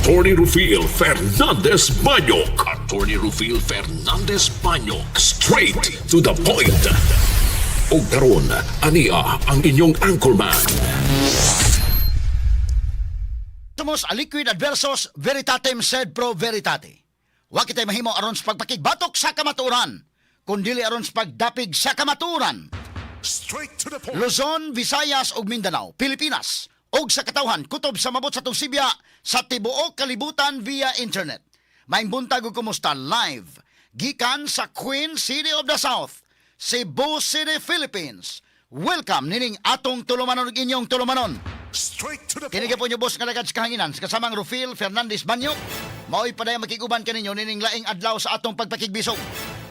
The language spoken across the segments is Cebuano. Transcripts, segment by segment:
Attorney Rufil Fernandez Banyok. Attorney Rufil Fernandez Banyok. Straight to the point. Ug karon, ania ang inyong anchorman. Sumus aliquid adversus veritatem sed pro veritate. Wa kitay mahimo aron sa pagpakigbatok sa kamatuoran, kun dili aron sa pagdapig sa kamatuoran. Straight to the point. Luzon, Visayas ug Mindanao, Pilipinas ug sa katawhan kutob sa mabot sa atong sibya sa tibuok kalibutan via internet. Maayong buntag ug kumusta live gikan sa Queen City of the South, Cebu City, Philippines. Welcome nining atong tulumanon ug inyong tulumanon. Straight to the Kini point. po nyo boss nga lagad sa kahanginan sa kasamang Rufil Fernandez Banyo. Mao'y padayang makiguban kaninyo nining laing adlaw sa atong pagpakigbisog.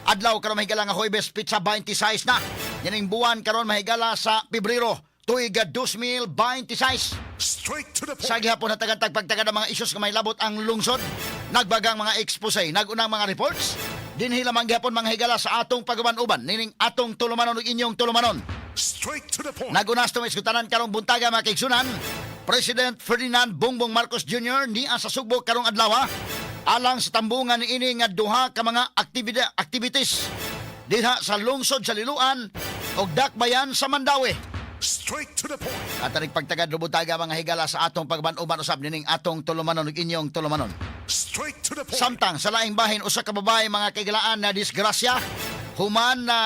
Adlaw karon, mahigala, nga Huwebes, petsa 26 na nining buwan karon, mahigala, sa Pebrero, tuig 2026. Straight to the point. Sa gihapon hatagan tagpagtaga ng mga isyus nga may labot ang lungsod. Nagbagang mga expose, nagunang mga reports. Dinhi lamang gihapon, mga higala, sa atong pag-uban-uban nining atong tulumanon ug inyong tulumanon. Straight to the point. Nagunas to iskutanan karong buntaga, mga kaigsunan. President Ferdinand Bongbong Marcos Jr. niya sa Sugbo karong adlaw alang sa tambungan niini nga duha ka mga activities dinha sa lungsod sa Liloan ug Dakbayan sa Mandaue. Straight to the point. At aring pagtagad rubutaga, mga higala, sa atong pagban-uban usab nining atong tulumanon ug inyong tulumanon. Straight to the point. Samtang sa laing bahin, usa ka babae, mga kahigalaan, na disgrasya human na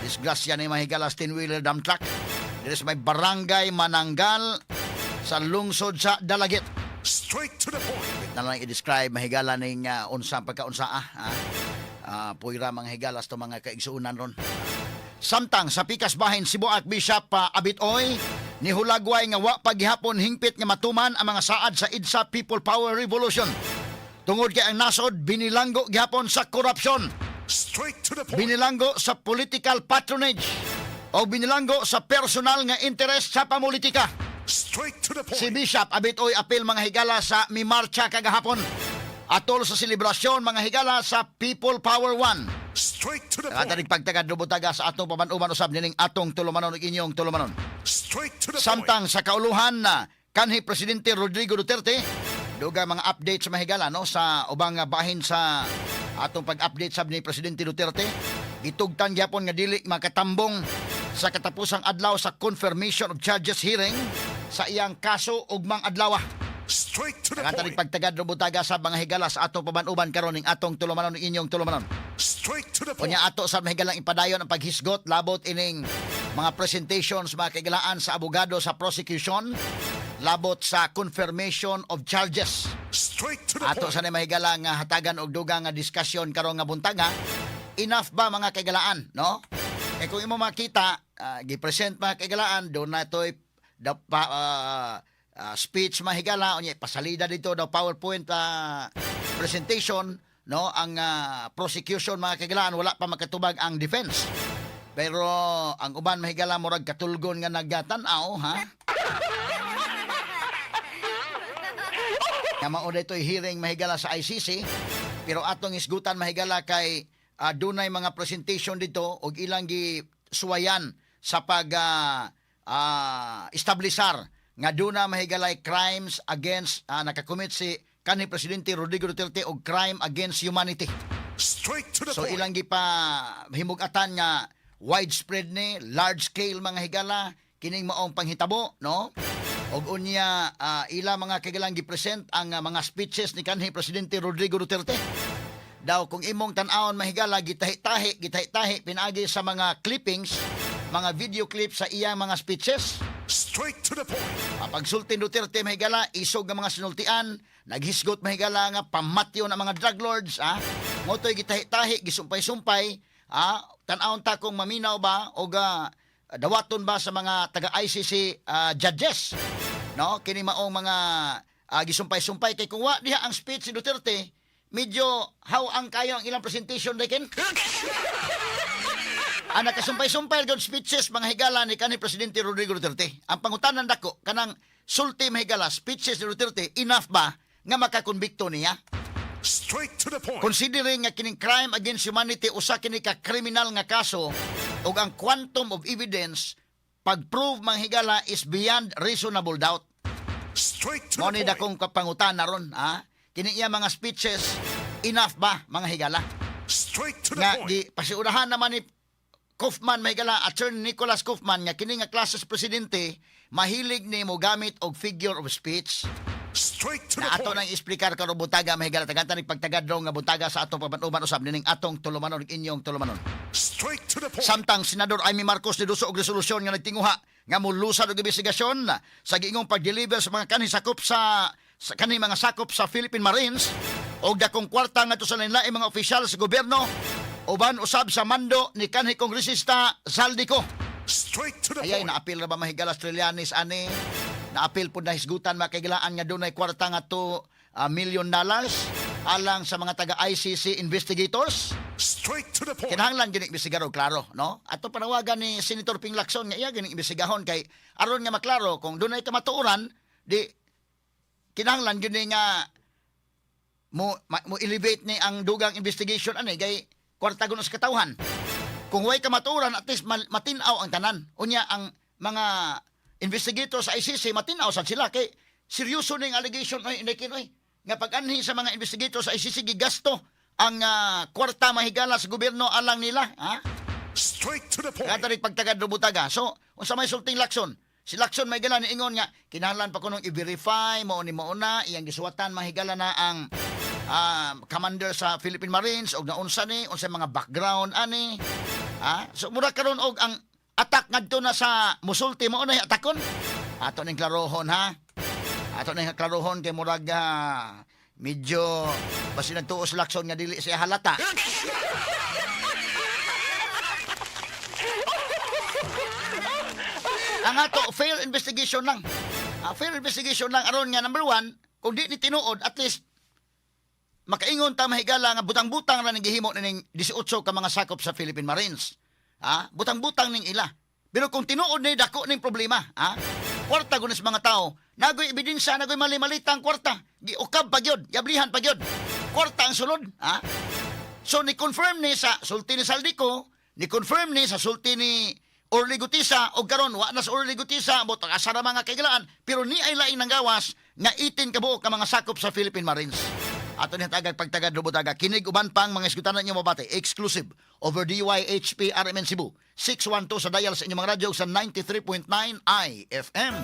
disgrasya ni mahigala sa 10-wheeler dump truck diri sa may Barangay Mananggal sa lungsod sa Dalaguete. Straight to the point. Na lang i-describe, mahigala, ning unsa pagkaunsa ah, ah. Puwira, mga higala, sa mga kaigsuonan ron. Samtang sa pikas bahin, Cebu Archbishop Abit Oy ni hulagway nga wa paghihapon hingpit nga matuman ang mga saad sa EDSA People Power Revolution. Tungod kay ang nasod binilanggo gihapon sa korupsyon, Straight to the point. Binilanggo sa political patronage o binilanggo sa personal nga interes sa pamulitika. Straight to the point. Si Bishop Abit Oy apil, mga higala, sa mimarcha kagahapon atol sa selebrasyon, mga higala, sa People Power 1. Straight to the point. Katarig pagtagad rubutaga sa atong paman-uban usab nining atong tulumanon ug inyong tulumanon. Straight to the point. Samtang sa kauluhan na kanhi Presidente Rodrigo Duterte, dugay mga update sa mahigala, no, sa ubang bahin sa atong pag-update sab ni Presidente Duterte. Gitugtan gyapon nga dili makatambong sa katapusang adlaw sa confirmation of charges hearing sa iyang kaso ugmang adlaw. Straight to the Katarig point. pagtagad rubutaga sa mga higala sa atong paman-uban karon ning atong tulumanon ug inyong tulumanon. Straight to the point. Unya ato sa mahigalang ipadayon ang paghisgot labot ining mga presentations, mga kahigalaan, sa abogado sa prosecution labot sa confirmation of charges. Straight to the Ato point. sa ni mahigala nga hatagan og dugang nga diskusyon karon nga buntaga. Enough ba, mga kahigalaan, no? Eh kung imo makita, gi-present, mga kahigalaan, doon na to'y the pa, speech, mahigala, unya pasalida dito daw PowerPoint presentation, no, ang prosecution, mga kahigalaan, wala pa makatubag ang defense. Pero ang uban, mahigala, murag katulgon nga nagatan-aw, ha? Nga mao daytoy hearing, mahigala, sa ICC, pero atong isgutan, mahigala, kay dunay mga presentation dito og ilang gi suwayan sa pag establisar nga duna, mahigalay, crimes against nakakommit si kanhi Presidente Rodrigo Duterte og crime against humanity. Straight to the So point. ilang gipa himugatan nga widespread ni, large scale, mga higala, kining maong panghitabo, no? Og unya ila, mga kahigalang, gipresent ang mga speeches ni kanhi Presidente Rodrigo Duterte. Daw kung imong tan-awon, mahigala, gitahi-tahi, gitahi-tahi pinaagi sa mga clippings, mga video clips sa iyang mga speeches. Straight to the point. Pagsulti Duterte, mahigala, isog nga mga sinultian, naghisgot, mahigala, nga pamatyon ang mga drug lords, ha? Mao to'y gitahi-tahi, gisumpay-sumpay, ha? Tan-awon ta kung maminaw ba o dawaton ba sa mga taga ICC judges. No, kini maong mga gisumpay-sumpay kay kung wa diha ang speech si Duterte, medyo how ang kayo ang ilang presentation ken. Ang nakasumpay-sumpay gyud speeches, mga higala, ni kanhi Presidente Rodrigo Duterte. Ang pangutanan dako kanang sulti, mahigala, speeches ni Duterte, enough ba nga makakonbikto niya? Straight to the point. Considering nga kining crime against humanity usa kini ka kriminal nga kaso ug ang quantum of evidence pag-prove, mga higala, is beyond reasonable doubt. Straight to Mo ni the point. dakong kapangutana ron, ha? Kini iya mga speeches, enough ba, mga higala? Straight to the Nga point. di pasiunahan naman ni Kaufman, mahigala, Attorney Nicholas Kaufman, nga kini nga klases presidente mahilig ni mo gamit og figure of speech Straight to the na ato point. nang isplikar karon buntaga, mahigala, tagantan pagtagadlong nga buntaga sa atong paban-uban usab nining atong tulumanon, inyong tulumanon. Straight to the point. Samtang Senador Imee Marcos niduso og resolusyon nga nagtinguha nga molusad og investigasyon sa giingong pag-deliver sa mga kanhi sakop sa kanhi mga sakop sa Philippine Marines og dakong kwarta ngadto sa lain mga opisyal sa gobyerno uban usab sa mando ni kanhi kongresista Zaldy Co. Straight to the Ayay, point. naapil na ba, mahigala, Trillanes ani? Naapil po na hisgutan, makaigalaan, nga dunay kwarta nga $2 million alang sa mga taga ICC investigators. Straight to the point. Kinahanglan gyud imbestigar og klaro, no? Ato panawagan ni Senator Ping Lacson nga iya gyud imbestigahon kay aron nga maklaro kung dunay kamatuoran, di kinahanglan gyud ni nga mo elevate ni ang dugang investigation ani kay kwarta gud sa katawhan. Kung way kamatuoran, at least matin-aw ang tanan. Unya ang mga investigator sa ICC matin-aw sad sila kay seryoso ning allegation oy, inday oy, nga pag-anhi sa mga investigator sa ICC gigasto ang kwarta, mahigala, sa gobyerno alang nila, ha? Straight to the point. Katarik pagtagad butaga. So, unsa may sulting Lacson? Si Lacson may gala niingon nga kinahanglan pa kunong i-verify mao ni mao na iyang gisuwatan, mahigala, na ang commander sa Philippine Marines og naunsa ni unsa mga background ani. Ha? So mura karon og ang attack ngadto na sa musulti mao na atakon. Ato ning klarohon, ha. Ato ning klarohon kay murag medyo basin nagtuo si Lacson nga dili siya halata. Ang ato, fair investigation lang. Fair investigation lang aron nga number one, kung di ni tinuod, at least makaingon ta, mahigala, nga butang-butang ra ning gihimo ning 18 ka mga sakop sa Philippine Marines. Ha? Butang-butang ning ila. Pero kung tinuod ni dako ning problema, ha? Kwarta gunis mga tao. Nagoy ebidensya, nagoy mali-malitang kwarta. Giukab pa gyud, yablihan pa gyud. Kwarta ang sulod, ha? So ni-confirm ni sa sulti ni Zaldy Co, ni-confirm ni sa sulti ni Orly Guteza og karon wa na sa Orly Guteza mo asa ra mga kaigalaan, pero ni ay laing nang gawas nga 18 ka buok ka mga sakop sa Philippine Marines. Ato ni tagag pagtagad rubutaga kinig uban pang mga isgutan ninyo mabati exclusive over DYHP RMN Cebu 612 sa dial sa inyong mga radyo sa 93.9 IFM.